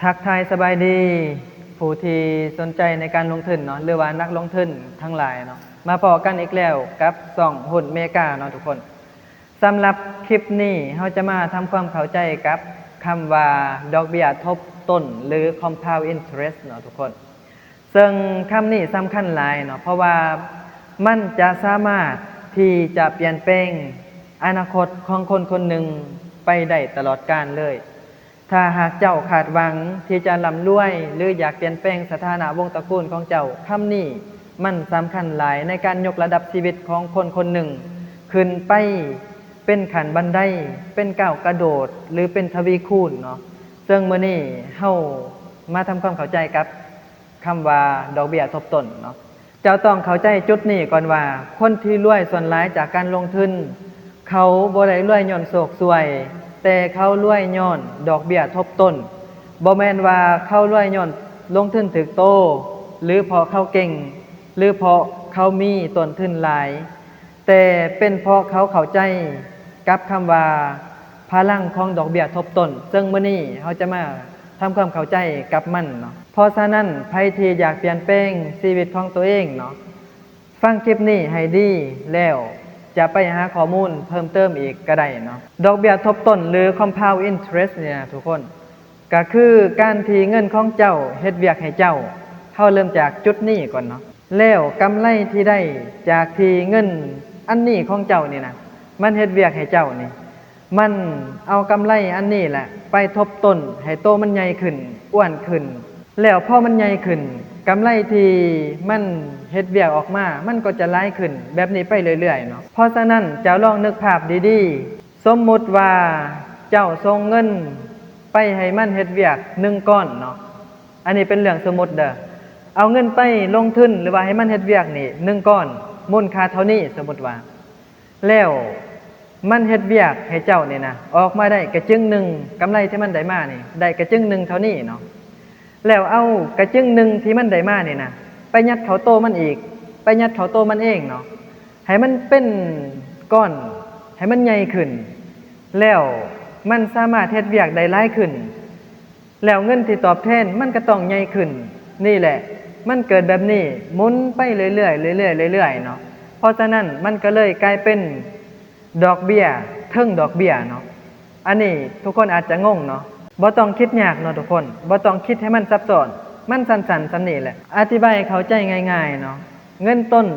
ທັກທາຍສະບາຍດີ ຜູ້ທີ່ສົນໃຈໃນການລົງທຶນເນາະ ຫຼືວ່ານັກລົງທຶນທັງຫຼາຍເນາະ, ມາພໍ້ກັນອີກແລ້ວກັບຊ່ອງຫຸ້ນເມກາເນາະທຸກຄົນ. ສຳລັບຄລິບນີ້ ເຮົາຈະມາທຳຄວາມເຂົ້າໃຈກັບຄຳວ່າ ດອກເບ້ຍທົບຕົ້ນ ຫຼື compound interest ເນາະທຸກຄົນ. ເຊິ່ງຄຳນີ້ສຳຄັນຫຼາຍເນາະ, ເພາະວ່າມັນຈະສາມາດທີ່ຈະປ່ຽນແປງອະນາຄົດຂອງຄົນຄົນໜຶ່ງໄປໄດ້ຕະຫຼອດການເລີຍ. ຖ້າຫາກເຈົ້າຄາດຫວັງທີ່ຈະລ່ຳລວຍ ຫຼື ຢາກປ່ຽນແປງສະຖານະວົງຕະກູນຂອງເຈົ້າ, ຄຳນີ້ມັນສຳຄັນຫຼາຍໃນການຍົກລະດັບຊີວິດຂອງຄົນຄົນໜຶ່ງຂຶ້ນໄປເປັນຂັ້ນບັນໄດ, ເປັນກ້າວກະໂດດ ຫຼື ເປັນທະວີຄູນເນາະ. ເຊິ່ງມື້ນີ້ເຮົາມາທຳຄວາມເຂົ້າໃຈກັບ ຄຳວ່າດອກເບ້ຍທົບຕົ້ນເນາະ. ເຈົ້າຕ້ອງເຂົ້າໃຈຈຸດນີ້ກ່ອນວ່າ ຄົນທີ່ລວຍສ່ວນຫຼາຍຈາກການລົງທຶນ ເຂົາບໍ່ໄດ້ລວຍຍ້ອນໂຊກຊ່ວຍ, ແຕ່ເຂົາລວຍຍ້ອນດອກເບ້ຍທົບຕົ້ນ. ບໍ່ແມ່ນວ່າເຂົາລວຍຍ້ອນລົງທຶນຖືກໂຕ ຫຼື ເພາະເຂົາເກັ່ງ ຫຼື ເພາະເຂົາມີຕົ້ນທຶນຫຼາຍ, ແຕ່ເປັນເພາະເຂົາເຂົ້າໃຈກັບຄຳວ່າພະລັງຂອງດອກເບ້ຍທົບຕົ້ນ. ເຊິ່ງມື້ນີ້ເຮົາຈະມາ ທຳຄວາມເຂົ້າໃຈກັບມັນເນາະ. ເພາະສະນັ້ນ ໃຜທີ່ຢາກປ່ຽນແປງຊີວິດຂອງຕົວເອງເນາະ, ຟັງຄລິບນີ້ໃຫ້ດີ ແລ້ວຈະໄປຫາຂໍ້ມູນເພີ່ມເຕີມອີກກໍໄດ້ເນາະ. ດອກເບ້ຍທົບຕົ້ນ ຫຼື compound interest ນີ້ນະທຸກຄົນ, ກໍຄືການທີ່ເງິນຂອງເຈົ້າເຮັດວຽກໃຫ້ເຈົ້າ. ເຮົາເລີ່ມຈາກຈຸດນີ້ກ່ອນເນາະ. ແລ້ວກຳໄລທີ່ໄດ້ຈາກທີ່ເງິນອັນນີ້ຂອງເຈົ້ານີ້ນະ ມັນເຮັດວຽກໃຫ້ເຈົ້ານີ້ ມັນເອົາກຳໄລອັນນີ້ແຫຼະໄປທົບຕົ້ນໃຫ້ໂຕມັນໃຫຍ່ຂຶ້ນ, ອ້ວນຂຶ້ນ. ແລ້ວພໍມັນໃຫຍ່ຂຶ້ນ, ກຳໄລທີ່ມັນເຮັດວຽກອອກມາ ມັນກໍຈະຫຼາຍຂຶ້ນ ແບບນີ້ໄປເລື້ອຍໆເນາະ. ເພາະສະນັ້ນ ເຈົ້າລອງນຶກພາບດີໆ, ສົມມຸດວ່າເຈົ້າສົ່ງເງິນໄປໃຫ້ມັນເຮັດວຽກໜຶ່ງກ້ອນເນາະ, ອັນນີ້ເປັນເລື່ອງສົມມຸດເດີ. ເອົາເງິນໄປລົງທຶນ ຫຼືວ່າໃຫ້ມັນເຮັດວຽກນີ້ໜຶ່ງກ້ອນ ມູນຄ່າເທົ່ານີ້, ສົມມຸດວ່າ ແລ້ວມັນເຮັດວຽກໃຫ້ເຈົ້ານີ້ນະ ອອກມາໄດ້ກະຈຶງໜຶ່ງ, ກຳໄລທີ່ມັນໄດ້ມານີ້ ໄດ້ກະຈຶງໜຶ່ງເທົ່ານີ້ເນາະ. ແລ້ວເອົາກະຈຶງໜຶ່ງທີ່ມັນໄດ້ມານີ້ນະ ໄປຍັດເຂົ້າໂຕມັນອີກ, ໄປຍັດເຂົ້າໂຕມັນເອງເນາະ, ໃຫ້ມັນເປັນກ້ອນ, ໃຫ້ມັນໃຫຍ່ຂຶ້ນ, ແລ້ວມັນສາມາດເຮັດວຽກໄດ້ຫຼາຍຂຶ້ນ. ແລ້ວເງິນທີ່ຕອບແທນມັນກໍຕ້ອງໃຫຍ່ຂຶ້ນ. ນີ້ແຫຼະ ມັນເກີດແບບນີ້ ໝູນໄປເລື້ອຍໆ ເລື້ອຍໆ ເລື້ອຍໆເນາະ. ເພາະສະນັ້ນ ມັນກໍເລີຍກາຍເປັນດອກເບ້ຍເທິງດອກເບ້ຍເນາະ. ອັນນີ້ທຸກຄົນອາດຈະງົງເນາະ, ບໍ່ຕ້ອງຄິດຍາກເນາະທຸກຄົນ, ບໍ່ຕ້ອງຄິດໃຫ້ມັນຊັບຊ້ອນ, ມັນສັ້ນໆສ່ຳນີ້ແຫຼະ. ອະທິບາຍໃຫ້ເຂົ້າໃຈງ່າຍໆເນາະ, ເງິນຕົ້ນ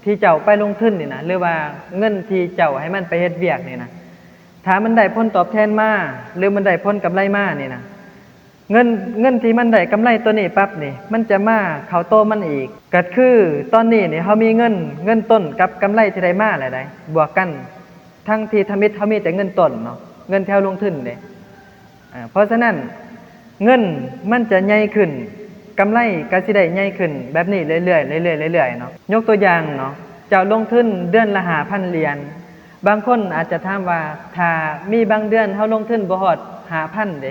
ທີ່ເຈົ້າໄປລົງທຶນນີ້ນະ ຫຼືວ່າເງິນທີ່ເຈົ້າໃຫ້ມັນໄປເຮັດວຽກນີ້ນະ ຖ້າມັນໄດ້ຜົນຕອບແທນມາ ຫຼືມັນໄດ້ຜົນກຳໄລມານີ້ນະ, ເງິນ ເງິນທີ່ມັນໄດ້ກຳໄລໂຕນີ້ປັບນີ້ ມັນຈະມາເຂົ້າໂຕມັນອີກ. ກໍຄືຕອນນີ້ນີ້ເຮົາມີເງິນ ເງິນຕົ້ນກັບກຳໄລທີ່ໄດ້ມາແລ້ວໃດ໋ ບວກກັນ ທັງທີ່ທຳອິດເຮົາມີແຕ່ເງິນຕົ້ນເນາະ, ເງິນທີ່ເຮົາລົງທຶນເດ້. ເພາະສະນັ້ນ ເງິນມັນຈະໃຫຍ່ຂຶ້ນ, ກຳໄລກໍຊິໄດ້ໃຫຍ່ຂຶ້ນແບບນີ້ເລື້ອຍໆ ເລື້ອຍໆ ເລື້ອຍໆເນາະ. ຍົກຕົວຢ່າງເນາະ, ເຈົ້າລົງທຶນເດືອນລະຫ້າພັນຫຼຽນ, ບາງຄົນອາດຈະຖາມວ່າ ຖ້າມີບາງເດືອນເຮົາລົງທຶນບໍ່ຮອດຫ້າພັນເດ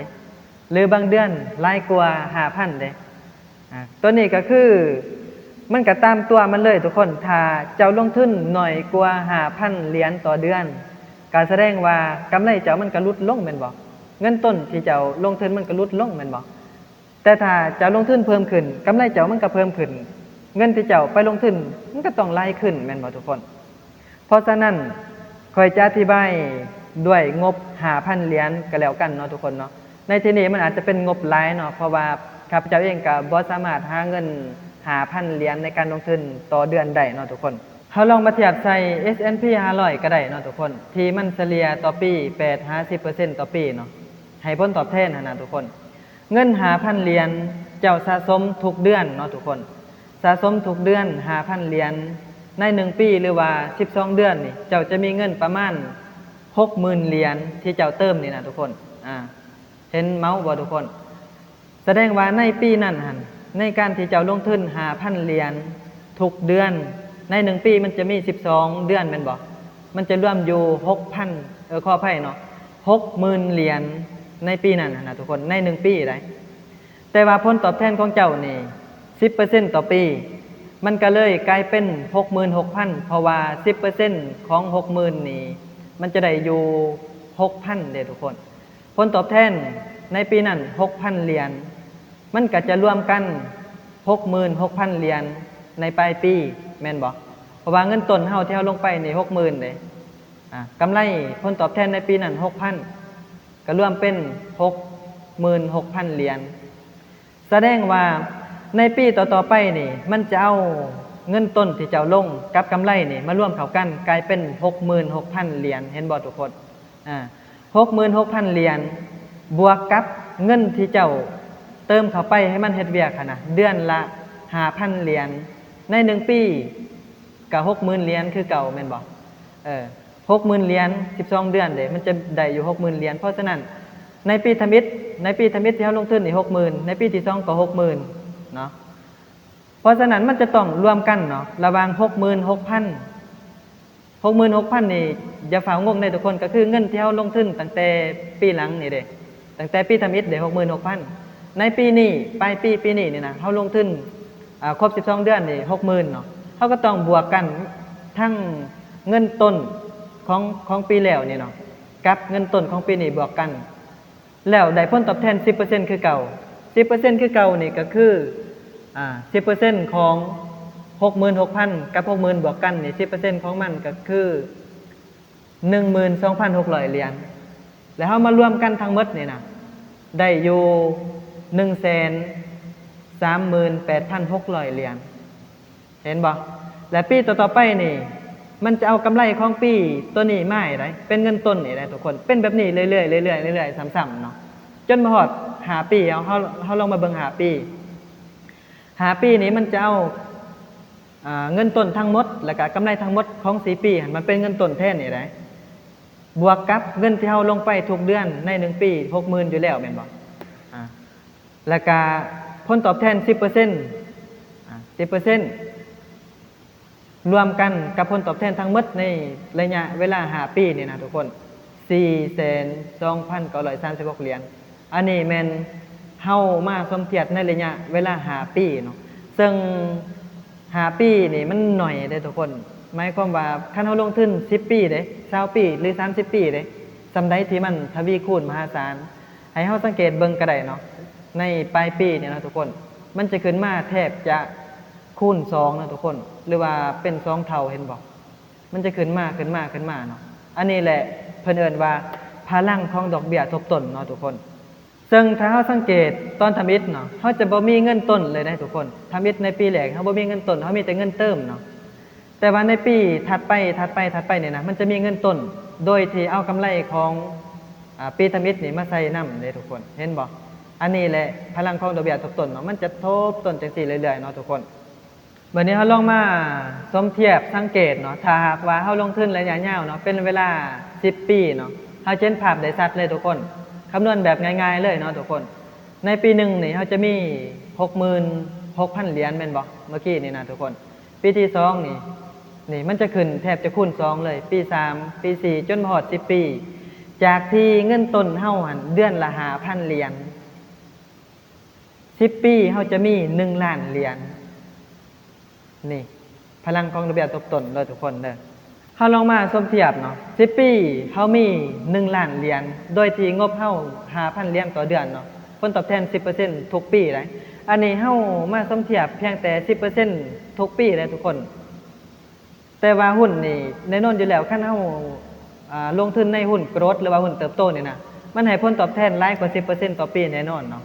ຫຼືບາງເດືອນຫຼາຍກວ່າຫ້າພັນເດ້. ອາ ຕົວນີ້ກໍຄື ມັນກໍຕາມຕົວມັນເລີຍທຸກຄົນ, ຖ້າເຈົ້າລົງທຶນໜ້ອຍກວ່າຫ້າພັນຫຼຽນຕໍ່ເດືອນ ກໍສະແດງວ່າກຳໄລເຈົ້າມັນກໍຫຼຸດລົງແມ່ນບໍ່? ເງິນຕົ້ນທີ່ເຈົ້າລົງທຶນມັນກໍຫຼຸດລົງແມ່ນບໍ່? ແຕ່ຖ້າເຈົ້າລົງທຶນເພີ່ມຂຶ້ນ, ກຳໄລເຈົ້າມັນກໍເພີ່ມຂຶ້ນ, ເງິນທີ່ເຈົ້າໄປລົງທຶນມັນກໍຕ້ອງຫຼາຍຂຶ້ນແມ່ນບໍ່ທຸກຄົນ? ເພາະສະນັ້ນ ຂ້ອຍຈະອະທິບາຍດ້ວຍງົບຫ້າພັນຫຼຽນກໍແລ້ວກັນເນາະທຸກຄົນເນາະ. ໃນທີ່ນີ້ມັນອາດຈະເປັນງົບຫຼາຍເນາະ, ເພາະວ່າຂ້າພະເຈົ້າເອງກໍບໍ່ສາມາດຫາເງິນຫ້າພັນຫຼຽນໃນການລົງທຶນຕໍ່ເດືອນໄດ້ເນາະທຸກຄົນ. ເຮົາລອງມາທຽບໃສ່ S and P ຫ້າຮ້ອຍກໍໄດ້ເນາະທຸກຄົນ, ທີ່ມັນສະເລ່ຍຕໍ່ປີແປດຫາສິບເປີເຊັນຕໍ່ປີເນາະ, ໃຫ້ຜົນຕອບແທນຫັ້ນນະທຸກຄົນ. ເງິນຫ້າພັນຫຼຽນ ເຈົ້າສະສົມທຸກເດືອນເນາະທຸກຄົນ, ສະສົມທຸກເດືອນຫ້າພັນຫຼຽນ, ໃນໜຶ່ງປີ ຫຼືວ່າສິບສອງເດືອນນີ້ ເຈົ້າຈະມີເງິນປະມານຫົກໝື່ນຫຼຽນທີ່ເຈົ້າເຕີມນີ້ນະທຸກຄົນ. ອາ ເຫັນເມົາບໍ່ທຸກຄົນ? ສະແດງວ່າໃນປີນັ້ນຫັ້ນ ໃນການທີ່ເຈົ້າລົງທຶນຫ້າພັນຫຼຽນທຸກເດືອນ, ໃນໜຶ່ງປີມັນຈະມີສິບສອງເດືອນແມ່ນບໍ່? ມັນຈະລວມຢູ່ຫົກພັນ ເອີ ຂໍອະໄພເນາະ, ຫົກໝື່ນຫຼຽນໃນປີນັ້ນຫັ້ນນະທຸກຄົນ, ໃນໜຶ່ງປີໃດ໋. ແຕ່ວ່າຜົນຕອບແທນຂອງເຈົ້ານີ້ສິບເປີເຊັນຕໍ່ປີ, ມັນກໍເລີຍກາຍເປັນຫົກໝື່ນຫົກພັນ, ເພາະວ່າສິບເປີເຊັນຂອງຫົກໝື່ນນີ້ ມັນຈະໄດ້ຢູ່ຫົກພັນເດ້ທຸກຄົນ. ຜົນຕອບແທນ ໃນປີນັ້ນຫົກພັນຫຼຽນ ມັນກໍຈະລວມກັນຫົກໝື່ນຫົກພັນຫຼຽນໃນປາຍປີ ແມ່ນບໍ່? ເພາະວ່າເງິນຕົ້ນເຮົາທີ່ເຮົາລົງໄປນີ້ຫົກໝື່ນເດ້ ອາ ກຳໄລຜົນຕອບແທນໃນປີນັ້ນຫົກພັນ ກໍລວມເປັນຫົກໝື່ນຫົກພັນຫຼຽນ. ສະແດງວ່າໃນປີຕໍ່ໆໄປນີ້ ມັນຈະເອົາເງິນຕົ້ນທີ່ເຈົ້າລົງກັບກຳໄລນີ້ມາລວມເຂົ້າກັນ ກາຍເປັນຫົກໝື່ນຫົກພັນຫຼຽນ ເຫັນບໍ່ທຸກຄົນ? ອາ ຫົກໝື່ນຫົກພັນຫຼຽນ ບວກກັບເງິນທີ່ເຈົ້າເຕີມເຂົ້າໄປໃຫ້ມັນເຮັດວຽກຫັ້ນນະ ເດືອນລະຫ້າພັນຫຼຽນ ໃນໜຶ່ງປີກໍຫົກໝື່ນຫຼຽນຄືເກົ່າ ແມ່ນບໍ່? ເອີ ຫົກໝື່ນຫຼຽນ ສິບສອງເດືອນເດ້ ມັນຈະໄດ້ຢູ່ຫົກໝື່ນຫຼຽນ. ເພາະສະນັ້ນ ໃນປີທຳອິດ ໃນປີທຳອິດທີ່ເຮົາລົງທຶນນີ້ຫົກໝື່ນ ໃນປີທີສອງກໍຫົກໝື່ນເນາະ. ເພາະສະນັ້ນມັນຈະຕ້ອງລວມກັນເນາະ ລະຫວ່າງຫົກໝື່ນຫົກພັນ ຫົກໝື່ນຫົກພັນນີ້ ຢ່າຟ້າວງົງເດ້ທຸກຄົນ ກໍຄືເງິນທີ່ເຮົາລົງທຶນຕັ້ງແຕ່ປີຫຼັງນີ້ເດ້ ຕັ້ງແຕ່ປີທຳອິດເດ້ ຫົກໝື່ນຫົກພັນ. ໃນປີນີ້ ປາຍປີປີນີ້ນີ້ນະ ເຮົາລົງທຶນ ອາ ຄົບສິບສອງເດືອນນີ້ຫົກໝື່ນເນາະ ເຮົາກໍຕ້ອງບວກກັນທັງເງິນຕົ້ນຂອງ ຂອງປີແລ້ວນີ້ເນາະ ກັບເງິນຕົ້ນຂອງປີນີ້ບວກກັນ ແລ້ວໄດ້ຜົນຕອບແທນສິບເປີເຊັນຄືເກົ່າ. ສິບເປີເຊັນຄືເກົ່ານີ້ກໍຄື ອາ ສິບເປີເຊັນຂອງຫົກໝື່ນຫົກພັນກັບຫົກໝື່ນບວກກັນນີ້ ສິບເປີເຊັນຂອງມັນກໍຄື ໜຶ່ງໝື່ນສອງພັນຫົກຮ້ອຍຫຼຽນ ແລ້ວເຮົາມາລວມກັນທັງໝົດນີ້ນະ ໄດ້ຢູ່ ໜຶ່ງແສນສາມໝື່ນແປດພັນຫົກຮ້ອຍຫຼຽນ ເຫັນບໍ່? ແລະ ປີຕໍ່ໆໄປນີ້ ມັນຈະເອົາກຳໄລຂອງປີໂຕນີ້ມາໃຫ້ໄດ໋ ເປັນເງິນຕົ້ນນີ້ໄດ໋ທຸກຄົນ ເປັນແບບນີ້ເລື້ອຍໆ ເລື້ອຍໆ ເລື້ອຍໆ ຊ້ຳໆເນາະ ຈົນມາຮອດຫ້າປີ. ເຮົາ ເຮົາ ເຮົາລອງມາເບິ່ງຫ້າປີ ຫ້າປີນີ້ມັນຈະເອົາ ອາ ເງິນຕົ້ນທັງໝົດ ແລ້ວກະກຳໄລທັງໝົດຂອງສີ່ປີຫັ້ນ ມັນເປັນເງິນຕົ້ນແທນນີ້ໄດ໋ ບວກກັບເງິນທີ່ເຮົາລົງໄປທຸກເດືອນໃນໜຶ່ງປີ ຫົກໝື່ນຢູ່ແລ້ວແມ່ນບໍ່? ອາ ແລ້ວກະຜົນຕອບແທນສິບເປີເຊັນ ອາ ສິບເປີເຊັນ ລວມກັນກັບຜົນຕອບແທນທັງໝົດໃນໄລຍະເວລາຫ້າປີນີ້ນະທຸກຄົນ ສີ່ແສນສອງພັນເກົ້າຮ້ອຍສາມສິບຫົກຫຼຽນ. ອັນນີ້ແມ່ນເຮົາມາສົມທຽບໃນໄລຍະເວລາຫ້າປີເນາະ ເຊິ່ງຫ້າປີນີ້ມັນໜ້ອຍເດ້ທຸກຄົນ. ໝາຍຄວາມວ່າຄັນເຮົາລົງທຶນສິບປີເດ້ ຊາວປີ ຫຼື ສາມສິບປີເດ້ ສ່ຳໃດທີ່ມັນທະວີຄູນມະຫາສານ. ໃຫ້ເຮົາສັງເກດເບິ່ງກໍໄດ້ເນາະ ໃນປາຍປີນີ້ເນາະທຸກຄົນ ມັນຈະຂຶ້ນມາແທບຈະຄູນສອງເນາະທຸກຄົນ ຫຼືວ່າເປັນສອງເທົ່າ ເຫັນບໍ່? ມັນຈະຂຶ້ນມາ ຂຶ້ນມາ ຂຶ້ນມາເນາະ. ອັນນີ້ແຫຼະເພິ່ນເອີ້ນວ່າພະລັງຂອງດອກເບ້ຍທົບຕົ້ນເນາະທຸກຄົນ. ເຊິ່ງຖ້າເຮົາສັງເກດຕອນທຳອິດເນາະ ເຮົາຈະບໍ່ມີເງິນຕົ້ນເລີຍເດ້ທຸກຄົນ. ທຳອິດໃນປີແລກເຮົາບໍ່ມີເງິນຕົ້ນ ເຮົາມີແຕ່ເງິນເຕີມເນາະ. ແຕ່ວ່າໃນປີຖັດໄປ ຖັດໄປ ຖັດໄປນີ້ນະ ມັນຈະມີເງິນຕົ້ນ ໂດຍທີ່ເອົາກຳໄລຂອງ ອາ ປີທຳອິດນີ້ມາໃສ່ນຳເດ້ທຸກຄົນ ເຫັນບໍ່? ອັນນີ້ແຫຼະພະລັງຂອງດອກເບ້ຍທົບຕົ້ນເນາະ ມັນຈະທົບຕົ້ນຈັ່ງຊີ້ເລື້ອຍໆເນາະທຸກຄົນ. ບາດນີ້ເຮົາລອງມາສົມທຽບສັງເກດເນາະ ຖ້າຫາກວ່າເຮົາລົງທຶນໄລຍະຍາວເນາະ ເປັນເວລາສິບປີເນາະ ເຮົາຈະເຫັນພາບໄດ້ຊັດເລີຍທຸກຄົນ. ຄຳນວນແບບງ່າຍໆເລີຍເນາະທຸກຄົນ. ໃນປີໜຶ່ງນີ້ເຮົາຈະມີຫົກໝື່ນຫົກພັນຫຼຽນແມ່ນບໍ່? ເມື່ອກີ້ນີ້ນະທຸກຄົນ. ປີທີສອງນີ້ ນີ້ມັນຈະຂຶ້ນແທບຈະຄູນສອງເລີຍ ປີສາມ ປີສີ່ ຈົນມາຮອດສິບປີ ຈາກທີ່ເງິນຕົ້ນເຮົາຫັ້ນເດືອນລະຫ້າພັນຫຼຽນ ສິບປີເຮົາຈະມີໜຶ່ງລ້ານຫຼຽນ. ນີ້ພະລັງຂອງດອກເບ້ຍທົບຕົ້ນເດີທຸກຄົນເດີ. ເຮົາລອງມາສົມທຽບເນາະ ສິບປີເຮົາມີໜຶ່ງລ້ານຫຼຽນ ໂດຍທີ່ງົບເຮົາຫ້າພັນຫຼຽນຕໍ່ເດືອນເນາະ ຜົນຕອບແທນສິບເປີເຊັນທຸກປີໄດ໋. ອັນນີ້ເຮົາມາສົມທຽບພຽງແຕ່ສິບເປີເຊັນທຸກປີເດ້ທຸກຄົນ. ແຕ່ວ່າຫຸ້ນນີ້ແນ່ນອນຢູ່ແລ້ວ ຄັນເຮົາ ອາ ລົງທຶນໃນຫຸ້ນໂກຣດ ຫຼືວ່າຫຸ້ນເຕີບໂຕນີ້ນະ ມັນໃຫ້ຜົນຕອບແທນຫຼາຍກວ່າສິບເປີເຊັນຕໍ່ປີແນ່ນອນເນາະ.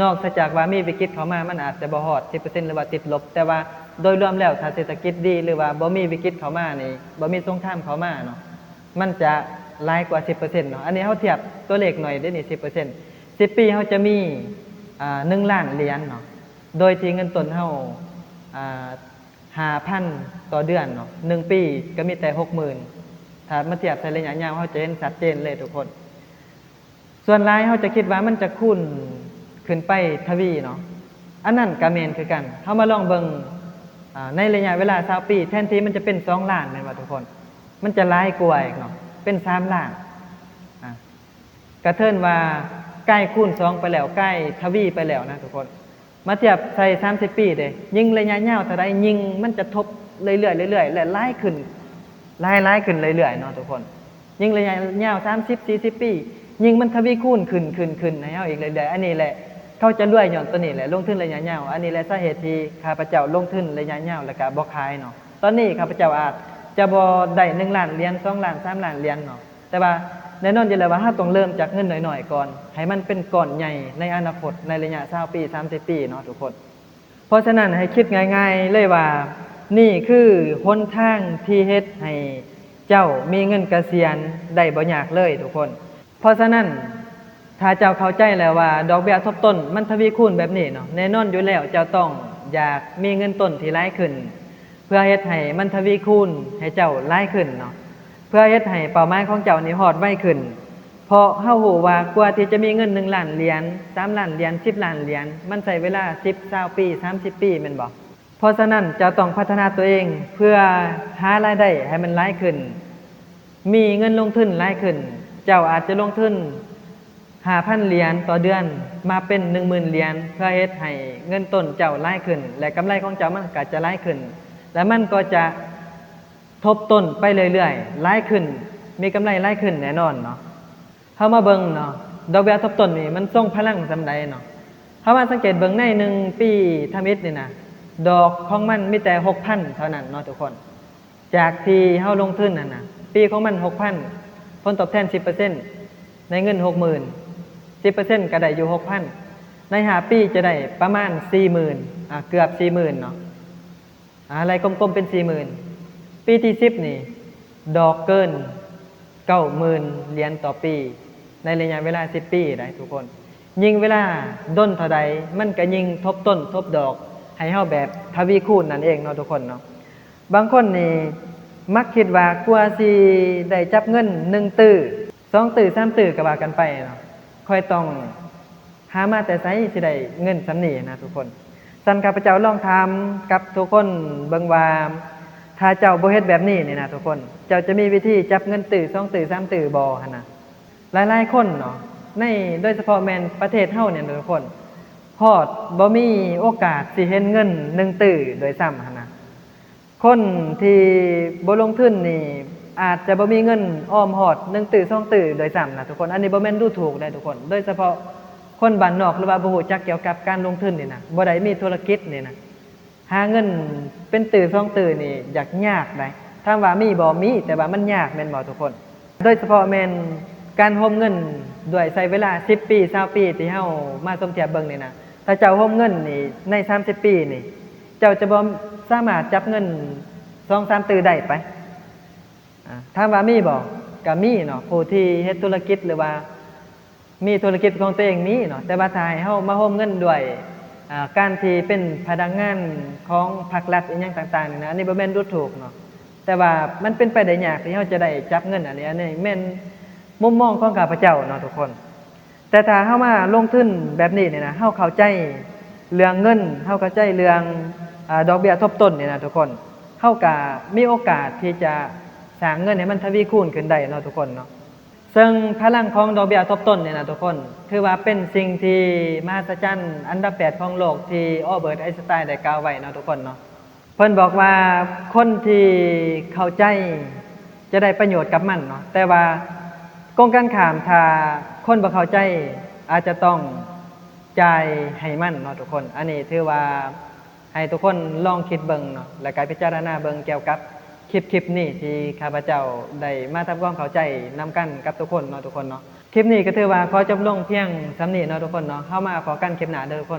ນອກເສຍຈາກວ່າມີວິກິດເຂົ້າມາ ມັນອາດຈະບໍ່ຮອດສິບເປີເຊັນ ຫຼືວ່າຕິດລົບ ແຕ່ວ່າໂດຍລວມແລ້ວ ຖ້າເສດຖະກິດດີ ຫຼືວ່າບໍ່ມີວິກິດເຂົ້າມານີ້ ບໍ່ມີສົງຄາມເຂົ້າມາເນາະ ມັນຈະຫຼາຍກວ່າສິບເປີເຊັນເນາະ. ອັນນີ້ເຮົາທຽບຕົວເລກໜ້ອຍເດ້ນີ້ ສິບເປີເຊັນ ສິບປີເຮົາຈະມີ ອາ ໜຶ່ງລ້ານຫຼຽນເນາະ ໂດຍທີ່ເງິນຕົ້ນເຮົາ ອາ ຫ້າພັນຕໍ່ເດືອນເນາະ ໜຶ່ງປີກໍມີແຕ່ຫົກໝື່ນ. ຖ້າມາທຽບໃສ່ໄລຍະຍາວ ເຮົາຈະເຫັນຊັດເຈນເລີຍທຸກຄົນ. ສ່ວນຫຼາຍເຮົາຈະຄິດວ່າມັນຈະຄູນຂຶ້ນໄປທະວີເນາະ ອັນນັ້ນກໍແມ່ນຄືກັນ. ເຮົາມາລອງເບິ່ງ ອາ ໃນໄລຍະເວລາຊາວປີ ແທນທີ່ມັນຈະເປັນສອງລ້ານແມ່ນບໍ່ທຸກຄົນ ມັນຈະຫຼາຍກວ່າອີກເນາະ ເປັນສາມລ້ານ. ອາ ກະເທີນວ່າກາຍຄູນສອງໄປແລ້ວ ກາຍທະວີໄປແລ້ວນະທຸກຄົນ. ມາທຽບໃສ່ສາມສິບປີເດ້ ຍິ່ງໄລຍະຍາວເທົ່າໃດ ຍິ່ງມັນຈະທົບເລື້ອຍໆ ເລື້ອຍໆ ແລະ ຫຼາຍຂຶ້ນ ຫຼາຍໆຂຶ້ນເລື້ອຍໆເນາະທຸກຄົນ. ຍິ່ງໄລຍະຍາວສາມສິບ ສີ່ສິບປີ ຍິ່ງມັນທະວີຄູນຂຶ້ນ ຂຶ້ນ ຂຶ້ນໃຫ້ເຮົາອີກເລື້ອຍໆ. ອັນນີ້ແຫຼະ ເຂົາຈະລວຍຍ້ອນໂຕນີ້ແຫຼະ ລົງທຶນໄລຍະຍາວ. ອັນນີ້ແຫຼະສາເຫດທີ່ຂ້າພະເຈົ້າລົງທຶນໄລຍະຍາວ ແລ້ວກະບໍ່ຂາຍເນາະ. ຕອນນີ້ຂ້າພະເຈົ້າອາດຈະບໍ່ໄດ້ໜຶ່ງລ້ານຫຼຽນ ສອງລ້ານ ສາມລ້ານຫຼຽນເນາະ, ແຕ່ວ່າແນ່ນອນຢູ່ແລ້ວວ່າເຮົາຕ້ອງເລີ່ມຈາກເງິນນ້ອຍໆກ່ອນ ໃຫ້ມັນເປັນກ້ອນໃຫຍ່ໃນອະນາຄົດ ໃນໄລຍະຊາວປີ ສາມສິບປີເນາະທຸກຄົນ. ເພາະສະນັ້ນໃຫ້ຄິດງ່າຍໆເລີຍວ່າ ນີ້ຄືຫົນທາງທີ່ເຮັດໃຫ້ເຈົ້າມີເງິນກະສຽນໄດ້ບໍ່ຍາກເລີຍທຸກຄົນ. ເພາະສະນັ້ນ ຖ້າເຈົ້າເຂົ້າໃຈແລ້ວວ່າດອກເບ້ຍທົບຕົ້ນມັນທະວີຄູນແບບນີ້ເນາະ, ແນ່ນອນຢູ່ແລ້ວເຈົ້າຕ້ອງຢາກມີເງິນຕົ້ນທີ່ຫຼາຍຂຶ້ນ ເພື່ອເຮັດໃຫ້ມັນທະວີຄູນໃຫ້ເຈົ້າຫຼາຍຂຶ້ນເນາະ, ເພື່ອເຮັດໃຫ້ເປົ້າໝາຍຂອງເຈົ້ານີ້ຮອດໄວຂຶ້ນ. ເພາະເຮົາຮູ້ວ່າກວ່າທີ່ຈະມີເງິນໜຶ່ງລ້ານຫຼຽນ, ສາມລ້ານຫຼຽນ, ສິບລ້ານຫຼຽນ, ມັນໃຊ້ເວລາສິບ ຊາວປີ ສາມສິບປີ ແມ່ນບໍ່? ເພາະສະນັ້ນເຈົ້າຕ້ອງພັດທະນາຕົວເອງເພື່ອຫາລາຍໄດ້ໃຫ້ມັນຫຼາຍຂຶ້ນ, ມີເງິນລົງທຶນຫຼາຍຂຶ້ນ. ເຈົ້າອາດຈະລົງທຶນຫ້າພັນຫຼຽນຕໍ່ເດືອນ ມາເປັນໜຶ່ງໝື່ນຫຼຽນ ເພື່ອເຮັດໃຫ້ເງິນຕົ້ນເຈົ້າຫຼາຍຂຶ້ນ ແລະ ກຳໄລຂອງເຈົ້າມັນກໍຈະຫຼາຍຂຶ້ນ ແລະ ມັນກໍຈະທົບຕົ້ນໄປເລື້ອຍໆ ຫຼາຍຂຶ້ນ, ມີກຳໄລຫຼາຍຂຶ້ນແນ່ນອນເນາະ. ເຮົາມາເບິ່ງເນາະ ດອກເບ້ຍທົບຕົ້ນນີ້ມັນຊົງພະລັງສ່ຳໃດເນາະ. ເຮົາມາສັງເກດເບິ່ງໃນໜຶ່ງປີທຳອິດນີ້ນະ ດອກຂອງມັນມີແຕ່ຫົກພັນເທົ່ານັ້ນເນາະທຸກຄົນ. ຈາກທີ່ເຮົາລົງທຶນຫັ້ນນະ ປີຂອງມັນຫົກພັນ ຜົນຕອບແທນສິບເປີເຊັນ ໃນເງິນຫົກໝື່ນ ສິບເປີເຊັນກໍໄດ້ຢູ່ຫົກພັນ. ໃນຫ້າປີຈະໄດ້ປະມານສີ່ໝື່ນ ອາ ເກືອບສີ່ໝື່ນເນາະ. ອາ ໄລ່ກົມໆເປັນສີ່ໝື່ນ. ປີທີສິບນີ້ ດອກເກີນເກົ້າໝື່ນຫຼຽນຕໍ່ປີ ໃນໄລຍະເວລາສິບປີໄດ໋ທຸກຄົນ. ຍິ່ງເວລາດົນເທົ່າໃດ ມັນກະຍິ່ງທົບຕົ້ນທົບດອກໃຫ້ເຮົາແບບທະວີຄູນນັ້ນເອງເນາະທຸກຄົນເນາະ. ບາງຄົນນີ້ມັກຄິດວ່າກວ່າຊິໄດ້ຈັບເງິນໜຶ່ງຕື້ ສອງຕື້ ສາມຕື້ກໍວ່າກັນໄປເນາະ, ຂ້ອຍຕ້ອງ ຫາມາແຕ່ໃສຊິໄດ້ເງິນສ່ຳນີ້ນະທຸກຄົນ. ຊັ້ນຂ້າພະເຈົ້າລອງຖາມກັບທຸກຄົນເບິ່ງວ່າ ຖ້າເຈົ້າບໍ່ເຮັດແບບນີ້ນີ້ນະທຸກຄົນ ເຈົ້າຈະມີວິທີຈັບເງິນຕື້ ສອງຕື້ ສາມຕື້ບໍ່ຫັ້ນນະ? ຫຼາຍໆຄົນເນາະ ໃນ ໂດຍສະເພາະແມ່ນປະເທດເຮົານີ້ນະທຸກຄົນ ຮອດບໍ່ມີໂອກາດຊິເຫັນເງິນໜຶ່ງຕື້ດ້ວຍຊ້ຳຫັ້ນນະ. ຄົນທີ່ບໍ່ລົງທຶນນີ້ ອາດຈະບໍ່ມີເງິນອອມຮອດໜຶ່ງຕື້ສອງຕື້ດ້ວຍຊ້ຳນະທຸກຄົນ. ອັນນີ້ບໍ່ແມ່ນດູຖູກເດ້ທຸກຄົນ, ໂດຍສະເພາະຄົນບ້ານນອກ ຫຼືວ່າບໍ່ຮູ້ຈັກກ່ຽວກັບການລົງທຶນນີ້ນະ, ບໍ່ໄດ້ມີທຸລະກິດນີ້ນະ, ຫາເງິນເປັນຕື້ສອງຕື້ນີ້ຢາກຍາກໃດ໋. ຖາມວ່າມີບໍ່? ມີ, ແຕ່ວ່າມັນຍາກແມ່ນບໍ່ທຸກຄົນ? ໂດຍສະເພາະແມ່ນການໂຮມເງິນດ້ວຍໃຊ້ເວລາສິບປີ ຊາວປີ ທີ່ເຮົາມາສົມທຽບເບິ່ງນີ້ນະ, ຖ້າເຈົ້າໂຮມເງິນນີ້ໃນສາມສິບປີນີ້ ເຈົ້າຈະບໍ່ສາມາດຈັບເງິນສອງສາມຕື້ໄດ້ໄປ. ອາ ຖາມວ່າມີບໍ່? ກະມີເນາະ, ຜູ້ທີ່ເຮັດທຸລະກິດ ຫຼືວ່າມີທຸລະກິດຂອງຕົວເອງມີເນາະ, ແຕ່ວ່າຖ້າໃຫ້ເຮົາມາໂຮມເງິນດ້ວຍ ອາ ການທີ່ເປັນພະນັກງານຂອງພັກລັດອີ່ຫຍັງຕ່າງໆນີ້ນະ, ອັນນີ້ບໍ່ແມ່ນດູຖູກເນາະ, ແຕ່ວ່າມັນເປັນໄປໄດ້ຍາກທີ່ເຮົາຈະໄດ້ຈັບເງິນອັນນີ້. ອັນນີ້ແມ່ນມຸມມອງຂອງຂ້າພະເຈົ້າເນາະທຸກຄົນ. ແຕ່ຖ້າເຮົາມາລົງທຶນແບບນີ້ນີ້ນະ, ເຮົາເຂົ້າໃຈເລື່ອງເງິນ, ເຮົາເຂົ້າໃຈເລື່ອງ ອາ ດອກເບ້ຍທົບຕົ້ນນີ້ນະທຸກຄົນ, ເຮົາກະມີໂອກາດທີ່ຈະສ້າງເງິນໃຫ້ມັນທະວີຄູນຂຶ້ນໄດ້ເນາະທຸກຄົນເນາະ. ເຊິ່ງພະລັງຂອງດອກເບ້ຍທົບຕົ້ນນີ້ນະທຸກຄົນ ຖືວ່າເປັນສິ່ງທີ່ມະຫັດສະຈັນອັນດັບແປດຂອງໂລກ ທີ່ Albert Einstein ໄດ້ກ່າວໄວ້ເນາະທຸກຄົນເນາະ. ເພິ່ນບອກວ່າຄົນທີ່ເຂົ້າໃຈຈະໄດ້ປະໂຫຍດກັບມັນເນາະ, ແຕ່ວ່າກົງກັນຂ້າມ ຖ້າຄົນບໍ່ເຂົ້າໃຈອາດຈະຕ້ອງຈ່າຍໃຫ້ມັນເນາະທຸກຄົນ. ອັນນີ້ຖືວ່າໃຫ້ທຸກຄົນລອງຄິດເບິ່ງເນາະ ແລ້ວກະພິຈາລະນາເບິ່ງກ່ຽວກັບຄລິບ ຄລິບນີ້ ທີ່ຂ້າພະເຈົ້າໄດ້ມາທຳຄວາມເຂົ້າໃຈນຳກັນກັບທຸກຄົນເນາະທຸກຄົນເນາະ. ຄລິບນີ້ກໍຖືວ່າຂໍຈົບລົງພຽງສ່ຳນີ້ເນາະທຸກຄົນເນາະ. ເຮົາມາພໍ້ກັນຄລິບໜ້າເດີທຸກຄົນ.